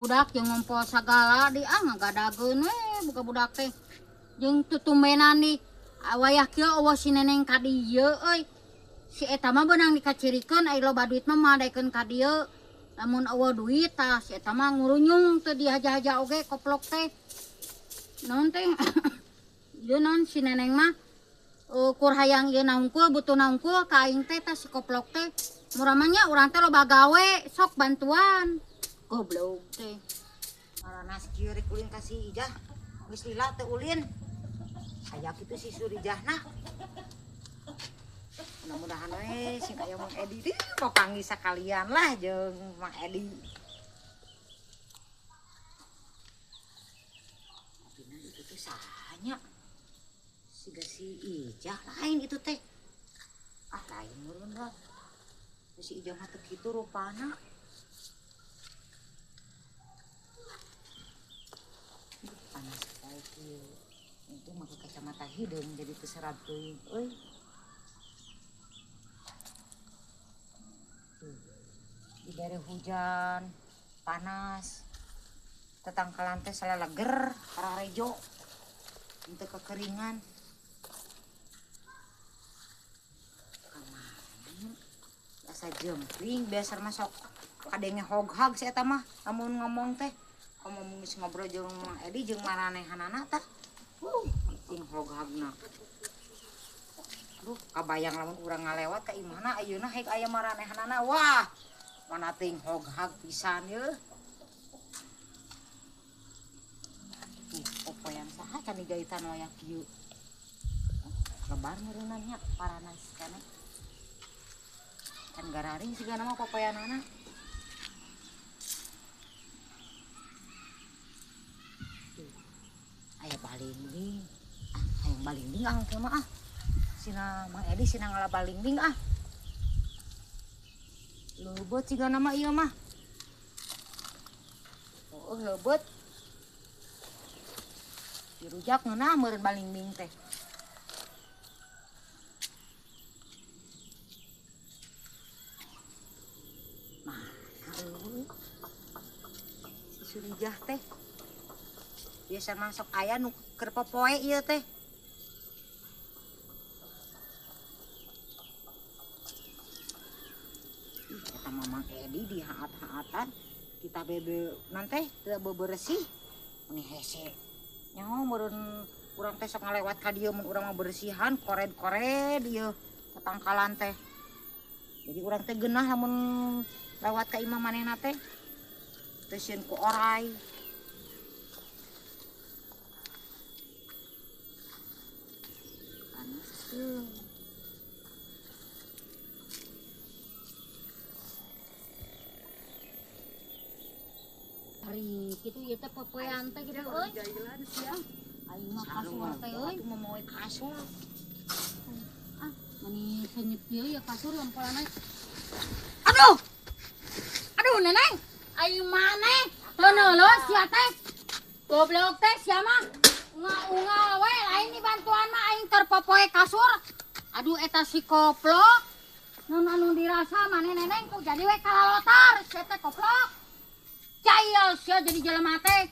Budak jeung ngompol sagala di ah ngagadageun we buka budak teh. Jeung tutumbenan di wayah kieu eueuh si neneng ka dieu euy. Si eta mah beunang dikacirikeun ai loba duit mah madaekeun ka dieu. Lamun eueuh duit tah si eta mah ngurunyung teu dihaja-haja oge koplok teh. Naon teh? Ieu naon si neneng mah ukur hayang ieu naungkul butuh naungkul ka aing teh tah si koplok teh. Murah mah nya urang teh loba gawe sok bantuan. Goblok teh. Maranas kieu rek ulin ka si Ijah. Geus lila teu ulin. Aya kitu si Surijahna. Mudah-mudahan we sing aya Mang Edi teh papanggih sakalian lah jeung Mang Edi. Tapi na itu teh sahanya. Siga si Ijah lain itu teh. Ah lain meureun lah. Si Ijah mah teu kitu rupana. Panas bae kieu. Untung make kacamata hideung jadi teu serab teuing euy. Tuh, dibere hujan, panas. Tetangkalan teh salaleger, kararejo. Henteu kekeringan. Kamana? Asa jempling biasa mah sok kadenge hoghag si eta mah lamun ngomong teh. Komo geus ngobrol jeung Mang Edi jeung maranehanana tah. Penting hoghagna. Aduh, kabayang lamun urang ngalewat ka imahna ayeuna haik aya maranehanana. Wah, mana ting hoghag pisan yeuh. Tuh, popoyan saha can digaitan wayah kieu. Lebar meureunna nya paranas kana. Can gararing sigana mah popoyanana. Aya balingbing. Ah, hayang balingbing ah engke mah ah. Sina Mang Edi sina ngala balingbing ah. Leubeut sigana mah ieu mah. Oh, leubeut. Dirujak ngeunah meureun balingbing teh. Mana eueuh? Si Surijah teh. Biasa masuk aya nu keur popoe ieu teh. Ih, eta mah Mang Edi di haat-haatan kita bebe nan teh teu beberesih. Meni hese. Nyaho meureun urang teh sok ngalewat ka dieu mun urang mah beresihan kored-kored ieu tetangkalan teh. Jadi urang teh geunah lamun lewat ka imah manehna teh. Teu sieun ku orai. Hari kitu ieu teh popoean teh gitu euy. Aing mah kasur teh euy. Atuh momoe kasur. Ah, mani senyip kieu ya kasur lompolanna. Aduh. Aduh neneng, aing maneh teu neuleus sia teh. Goblok teh sia mah. Unga-unga we lain dibantuan mah aing keur popoe kasur. Aduh eta si koplok. Nun anu dirasa maneh neneng ku jadi we kalalotar sia teh koplok. Cail sia jadi jelema teh.